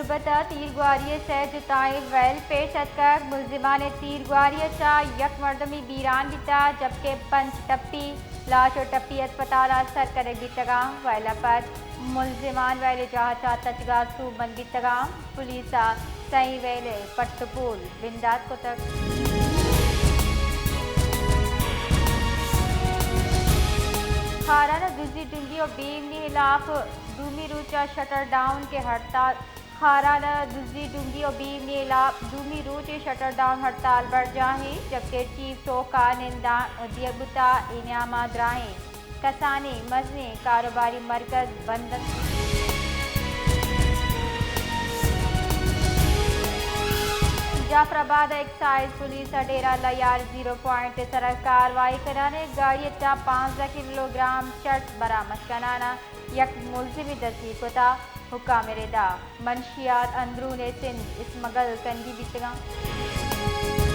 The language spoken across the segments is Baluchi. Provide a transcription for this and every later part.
تربت ءَ تیرگواری ءِ سئے جتائیں ویل پیش اتکگ۔ ملزمان ءِ تیرگواری ءَ چہ یک مردمے بیران بیتگ، جبکہ پنچ ٹپی لاش ءُ ٹپی ہسپتال ءَ سر کنگ بیتگ اَنت۔ ویل ءَ پد ملزمان ویل ءِ جاہ ءَ چہ تچگ ءَ سوبمند بیتگ اَنت۔ پولیس ءَ سئیں ویل ءِ پٹ ءُ پول بندات کتگ۔ خاران ءَ دزی، ڈنگی ءُ بے ایمنی ءِ ہلاپ دومی روچ ءَ شٹر ڈاؤن ءِ ہڑتال۔ خاران ءَ دزی، ڈنگی ءُ بے ایمنی ءِ ہلاپ دومی روچ ءَ شٹر ڈاؤن ہڑتال برجاہ اِنت، جبکہ چیف چوک ءَ ننداں دیگ بوتگ، اے نیام ءَ دراہیں کسانیں مزنیں کاروباری مرکز بند اَنت۔ جعفر آباد ءَ ایکسائز پولیس ءِ ڈیرہ لیار زیرو پوائنٹ ءِ سرا کاروائی کنان ءَ گاڑی ءَ چہ پانزدہ کلوگرام چرس برآمد کنان ءَ یک ملزمے دستگیر کتگ۔ حکام ءِ رد ءَ منشیات اندرون سندھ اسمگل کنگی بیتگ اَنت۔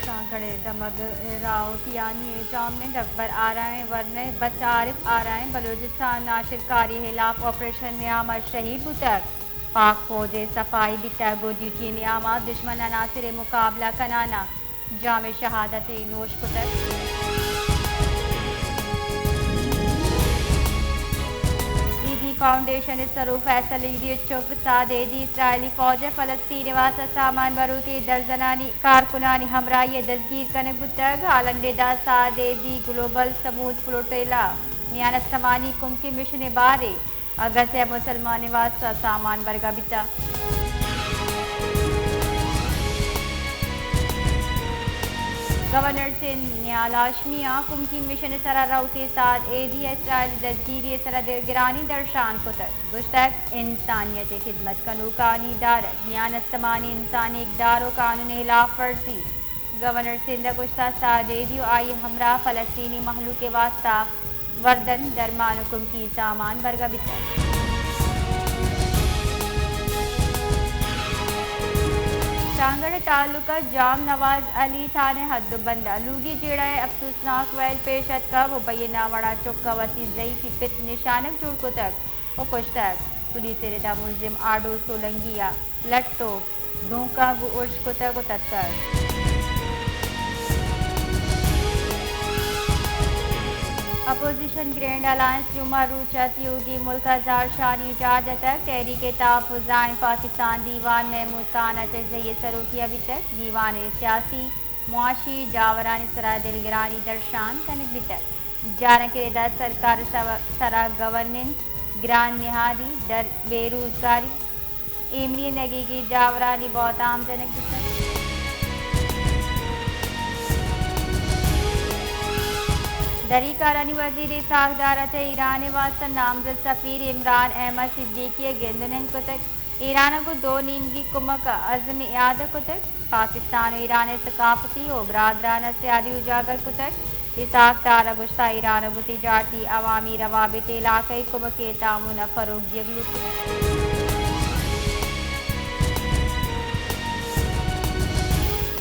سانگڑ ءِ دمگ راہوتیانی ءِ جامنند اکبر آرائیں ورنہ بچ عارف آرائیں بلوچستان ناشرکاری ءِ ہلاپ آپریشن ءِ نیام ءَ شہید بوتگ۔ پاک فوج ءِ صفائی بیتگ ءُ ڈیوٹی ءِ نیام ءَ دشمن عناصر ءِ مقابلہ کنان ءَ جام شہادت نوش کتگ۔ ایدی فاؤنڈیشن ءِ سرو فیصل ایدی ءِ چک سعد ایدی اسرائیلی فوج ءَ فلسطین ءِ واستہ سامان بروکیں درزنانی کارکنانی ہمراہی ءَ دزگیر کنگ بوتگ۔ ہالینڈ ءِ رد ءَ سعد ایدی گلوبل سمود فلوٹیلا میان استمانی کمکی مشن ءِ بہر ءَ ءَ غزہ ءِ مسلمانانی واستہ سامان برگ ءَ بیتگ۔ گورنر سندھ نیال ہاشمی ءَ کمکی مشن ءِ سرا روت ءَ سعد ایدی ءِ اسرائیلی دزگیری ءِ سرا دلگرانی درشان کتگ، گوشتگ، انسانیت ءِ خدمت کنوکانی دارگ میان استمانی انسانی اقدار ءُ قانون ءِ ہلاپ ورزی۔ گورنر سندھ ءَ گوشتگ، سعد ایدی ءُ آئی ءِ ہمراہ فلسطینی مہلوک ءِ واستہ وردن، درمان ءُ کمکی سامان برگ ءَ بیتگ۔ سانگڑ ءِ تعلقہ جام نواز علی تھانہ ءِ حد ءُ بند ءَ لوگی جیڑہ ءِ افسوسناک ویل پیش اتکگ ءُ بئی ءِ نامڑاں چک ءَ وتی ضعیفیں پت نشانگ جوڑ کتگ ءُ کشتگ۔ پولیس ءِ رد ءَ ملزم آڈو سولنگی ءَ لٹ ءُ ڈونکاں گوں ارش کتگ ءُ تتکگ۔ اپوزیشن گرینڈ الائنس جمعہ روچ ءَ تیوگیں ملک ءَ زہرشانی جار جتگ۔ تحریک تحفظ آئین پاکستان دیوان محمود خان اچکزئی ءِ سروکی ءَ بیتگ۔ دیوان ءَ سیاسی، معاشی جاورانی سرا دلگرانی درشان کنگ بیتگ۔ جارانک ءِ رد ءَ سرکار ءِ سو-، سرا گورننس، گران نہادی، در بے روزگاری، ایمنی ءِ نگیگی جاورانی بہتام جنگ بوتگ۔ دری کارانی وزیر اسحاق ڈار ءَ چہ ایران ءِ واستہ نامزد سفیر عمران احمد صدیقی ءَ گند ءُ نند کتگ۔ ایران ءَ گوں دو نیمگی کمک ءِ عزم ءِ اعادہ کتگ۔ پاکستان ءُ ایران ءِ ثقافتی ءُ برادرانہ سیادی اجاگر کتگ۔ اسحاق ڈار ءَ گوشتگ، ایران ءَ گوں تجارتی، عوامی روابط ءُ علاقائی کمک ءِ تعاون ءَ فروغ دیگ لوٹیت۔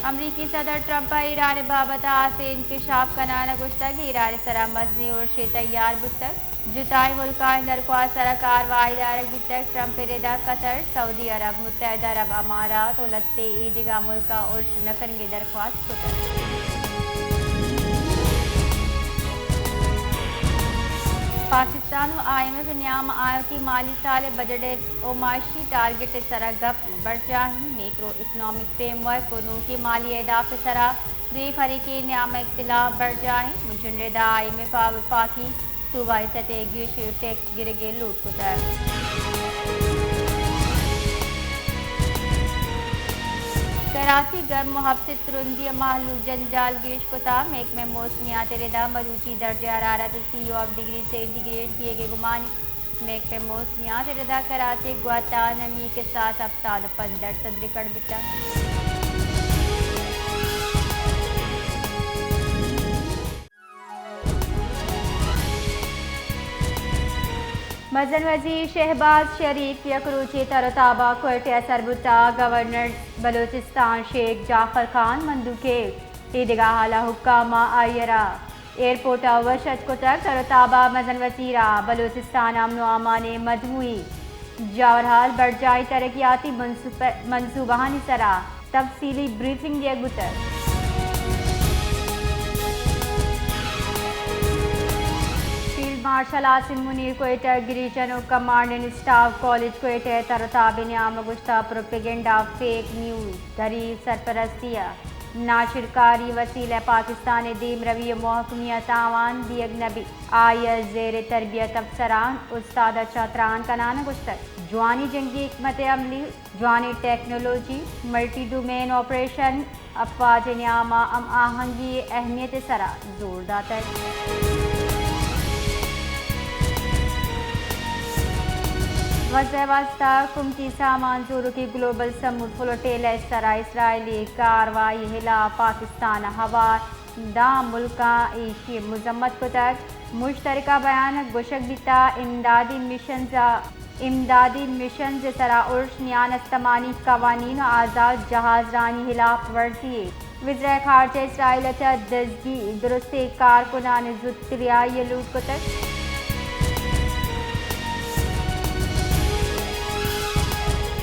امریکی صدر ٹرمپ ءَ ایران ءِ بابت ءَ ہاسیں انکشاف کنان ءَ گوشتگ، ایران ءِ سرا مزنیں ارشے تیار بوتگ۔ جتائیں ملکانی درخواست ءِ سرا کاروائی دارگ بیتگ۔ ٹرمپ ءِ رد ءَ قطر، سعودی عرب، متحدہ عرب امارات ءُ لہتے اے دگہ ملکاں ارش نہ کنگ ءِ درخواست کتگ۔ پاکستان ءُ آئی ایم ایف ءِ نیام ءَ آیوکیں مالی سال ءِ بجٹ ءُ معاشی ٹارگٹ ءِ سرا گپ برجاہ اِنت۔ میکرو اکنامک فریم ورک ءُ نوکیں مالی اہداف ءِ سرا دوئیں فریقانی نیام ءَ اختلاف برجاہ اِنت۔ مجن ءِ رد ءَ آئی ایم ایف ءَ وفاقی، صوبائی سطح ءَ گیشیں ٹیکس گرگ ءِ لوٹ کتگ۔ کراچی ءِ گرم ءُ ہپس ءِ ترندی ءَ مہلوک جنجال گیش کتگ۔ محکمہ موسمیات ءِ رد ءَ مروچی درجہ حرارت سی ءُ Hapta degree centi grade bag ءِ گمان۔ محکمہ موسمیات ءِ رد ءَ کراچی ءِ گوات ءَ نمی ءِ کساس ہپتاد ءُ پنچ درسد ریکارڈ بیتگ۔ مزن وزیر شہباز شریف یک روچے تر ءُ تاب ءَ کوئٹہ ءَ سر بوتگ۔ گورنر بلوچستان شیخ جعفر خان مندوخیں۔ اے دگہ ہال ءَ حکام ءَ آئی ءَ را ایئرپورٹ ءَ وش اتک کتگ۔ تر ءُ تاب ءَ مزن وزیر ءَ بلوچستان ءَ امن ءُ امان ءِ مجموعی جاورھال برجاہیں ترقیاتی منصوبہ-، منصوبہانی سرا تفصیلی بریفنگ دیگ بوتگ۔ فیلڈ مارشل عاصم منیر کوئٹہ گریجن ءُ command and staff college Quetta ءِ تر ءُ تاب ءِ نیام ءَ گوشتگ، پروپیگنڈا، فیک نیوز، دری سرپرستی ءَ ناشرکاری وسیلہ پاکستان ءِ دیمروی ءِ محکمی ءَ تاوان دیگ نہ بیت۔ آئی ءَ زیر تربیت افسران، استاد ءَ چہ تران کنان ءَ گوشتگ، جوانیں جنگی حکمت عملی، جوانیں ٹیکنالوجی، ملٹی ڈومین آپریشن، افواج ءِ نیام ءَ ہم آہنگی ءِ اہمیت ءِ سرا زور داتگ۔ غزہ ءِ واستہ کمکی سامان زوروکی گلوبل سمود فلوٹیلہ ءِ سرا اسرائیلی کاروائی ءِ ہلاپ پاکستان ءَ ہوار، داں ملکاں ایشی ءِ مذمت کتگ۔ مشترکہ بیان ءَ گوشگ بیتگ، امدادی مشنز ءَ امدادی مشنز ءِ سرا ارش، میان استمانی قوانین ءُ آزاد جہازرانی ہلاپ ورزی یے۔ وزرائے خارجہ اسرائیل ءَ چہ دزگیر درستیں کارکنان ءِ زوت رہائی ءِ لوٹ کتگ۔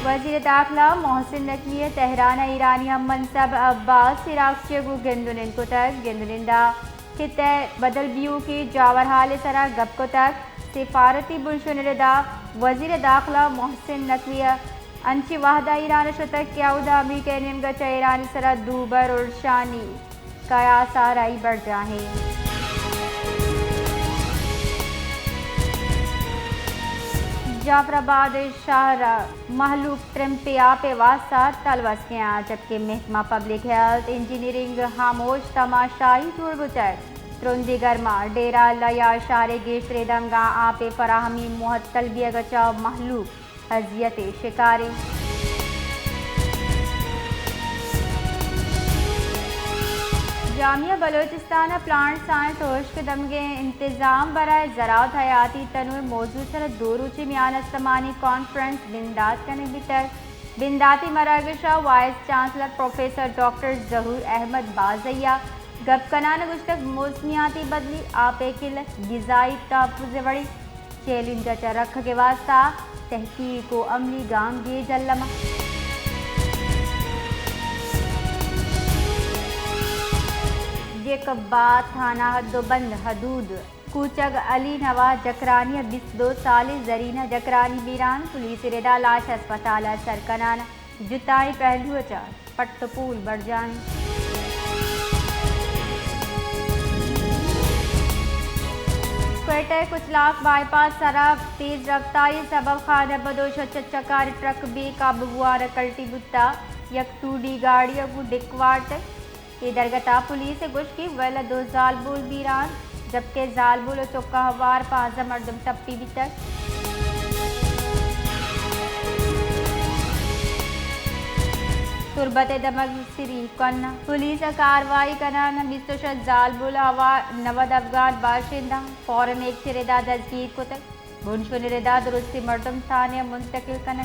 وزیر داخلہ محسن نقوی ءَ تہران ءَ ایرانی ہم منصب عباس عراقچی ءَ گوں گند ءُ نند کتگ۔ گند ءُ نند ءَ خطہ ءِ بدل بیوکی جاورحال ءِ سرا گپ کتگ۔ سفارتی بنشون ءِ ردا وزیر داخلہ محسن نقوی ءَ انچیں وہد ءَ ایران ءَ شتگ کہ اودا امریکہ ءِ نیمگ ءَ چہ ایران ءِ سرا دوبر ارشانی قیاس آرائی برجاہ ایں۔ جعفر آباد ءِ شہر ءَ مہلوک ترمپ ءِ آپ ءِ واستہ تلوس کیاں، جبکہ محکمہ پبلک ہیلتھ انجینئرنگ ہاموش تماشائی جوڑ بوتگ۔ ترندیں گرما ڈیرہ اللہ یار شہر ءِ گیشتریں دمگاں آپ ءِ فراہمی معطل بیگ ءَ چہ مہلوک اذیت ءِ شکار ایں۔ جامعہ بلوچستان ءَ پلانٹ سائنس ءُ ہشک دمگیں انتظام برائے زراعت حیاتی تنوع موضوع سر ءَ دو روچی میان استمانی کانفرنس بندات کنگ بیتگ۔ بنداتی مراگش ءَ وائس چانسلر پروفیسر ڈاکٹر ظہور احمد بازئی ءَ گپ کنان ءَ گوشتگ، موسمیاتی بدلی، آپ ءِ قلت، غذائی تحفظ ءِ وڑیں چیلنج ءَ چہ رکھگ ءِ واستہ تحقیق ءُ عملی گامگیج الم اَنت۔ جیکب آباد تھانہ حد ءُ بند حدود کوچگ علی نواز جکرانی ءِ بیست دو سالیں زرینہ جکرانی بیران، پولیس ءِ ردا لاش اسپتال ءَ سر کنان، جتائیں پہلو ءَ چہ پٹ ءُ پول برجاہ ایں۔ کوئٹہ ءِ کچلاک بائی پاس ءِ سرا تیز رفتاری ءِ سبب خانہ بدوش ءَ چہ چکار ٹرک بے قابو بوان ءَ کلٹی بوتگ۔ یک ٹو ڈی گاڑی ءَ گوں ڈک وارتگ۔ اے درگت ءَ پولیس ءَ گوشت کہ ویل ءَ دو زالبول بیران، جبکہ زالبول ءُ چکاں ہوار پانزدہ مردم ٹپی بیتگ۔ تربت ءِ دمگ سری کن ءَ پولیس ءَ کاروائی کنان ءَ بیست ءُ شش زالبول ءُ ہوار نود افغان باشندہ فورنسک ءِ ردا دزگیر کتگ۔ بنشون ءِ ردا درستیں مردم تھانہ ءَ منتقل کنگ۔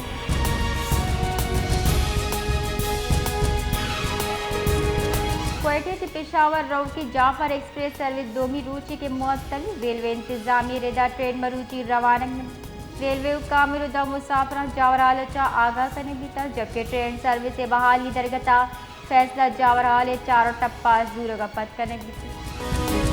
کوئٹہ ءَ چہ پشاور روکی جعفر ایکسپریس سروس دومی روچے کہ معطل، ریلوے انتظامیہ ءِ ردا ٹرین مروچی روانگ نہ بیت۔ ریلوے حکام ءِ ردا مسافراں جاورحال ءَ چہ آگاہ کنگ بیتگ، جبکہ ٹرین سروس ءِ بحالی ءِ درگت ءَ فیصلہ جاورحال ءِ چار ءُ ٹپاس زورگ ءَ پد کنگ بیتگ۔